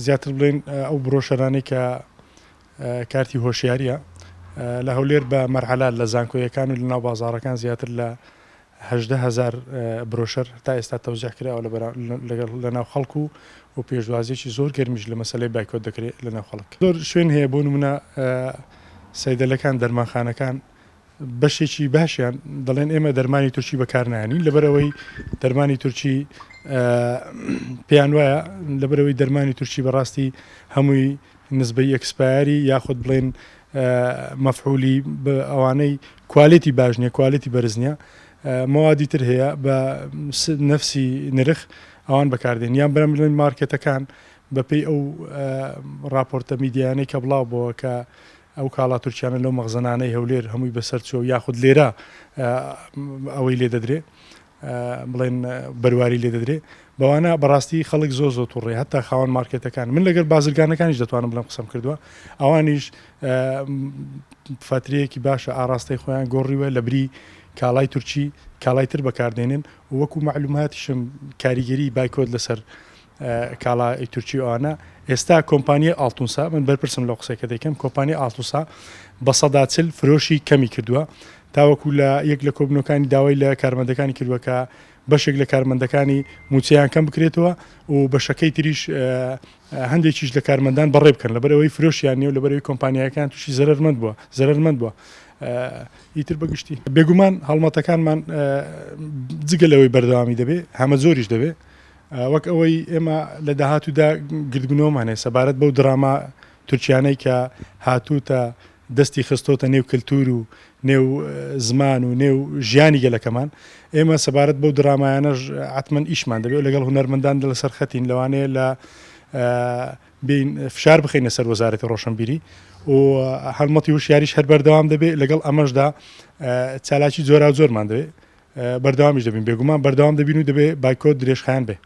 زیاتر بڵێین ئەو برۆشەرانەی کە کارتی هۆشیاریە لە هەولێر بە مەرحەلات لە زانکۆیەکان و لە ناو بازاڕەکان زیاتر لە 18 هەزار برۆشەر تا ئێستا تەوزیع کراوە لەگەڵ لە ناو خەڵک و و پێشوازیەکی زۆر گەرمیش لە مەسەلەی بایکۆت دەکرێت لە ناو خەڵک. زۆر شوێن هەیە بۆ نمونە سەیدەلەکان دەرمانخانەکان بەشێکی باشیان دەڵێن ئێمە دەرمانی تورکی بەکارنایەنین لەبەرئەوەی دەرمانی تورکی پێیان وایە لەبەرئەوەی دەرمانی تورکی بەڕاستی هەمووی نسبەی expire ی یاخود بڵێن مەفعولی ئەوانەی quality باش نییە quality بەرز نییە مەوادی تر هەیە بە نەفسی نرخ ئەوان بەکاردێن یان بەرەم بڵێن مارکێتەکان بەپێی ئەو راپۆرتە میدیانەی کە بڵاو بۆوە کە ئەو کاڵا تورکیانە لەو مەخزەنانەی هەولێر هەمووی بەسەر چووە یاخود لێرە ئەوەی لێ دەدرێ بڵێن بەرواری لێ دەدرێ بەوانە بەڕاستی خەڵک زۆر زۆر توڕێ هەتا خاوەن مارکێتەکان من لەگەر بازرگانەکانیش دەتوانم بڵێم قسەم کردووە ئەوانیش فترەیەکی باشە ئاراستەی خۆیان گۆڕیوە لە بری کاڵای تورکی کاڵای تر بەکاردێنن وەکو معلوماتیشم کاریگەری بایکۆت لەسەر کاڵای تورکی و ئەوانە ئێستا کۆمپانیای ئاڵتونسا من بەرپرسم لەو قسەی کە دەیکەم کۆمپانیای ئاڵتونسا 40% فرۆشی کەمی کردووە تاوەکو لە یەک لە کۆبنەکانی داوای لە کارمەندەکانی کردووە کە بەشێک لە کارمەندەکانی موچەیان کەم بکرێتەوە و بەشەکەی تریش هەندێکیش لە کارمەندان بەڕێ بکەن لەبەرەوەی فرۆشیان نیە و لەبەرەوەی کۆمپانیاکان تووشی زەرەرمەند بووە زەرەرمەند بووە ئیتر بەگشتی بێگومان هەڵمەتەکانمان جگە لەوەی بەردەوامی دەبێ هەمە زۆریش دەبێ وەک ئەوەی ئێمە لە داهاتوودا گردبوونەوەمان هەیە سەبارەت بەو دراما تورکیانەی کە هاتووتە دەستی خستۆتە نێو کلتور و نێو زمان و نێو ژیانی گەلەکەمان ئێمە سەبارەت بەو درامایانەش عەتمەن ئیشمان دەبێت لەگەڵ هونەرمەندان لەسەر خەتین لەوانەیە لە بین فشار بخینە سەر وەزارەتی ڕۆشنبیری و هەڵمەتی وشیاریش هەر بەردەوام دەبێت لەگەڵ ئەمەشدا چالاکی جۆراوجۆرمان دەبێت بەردەوامیش دەبین بێگومان بەردەوام دەبین و دەبێ بایکۆت درێژخایەن بێ.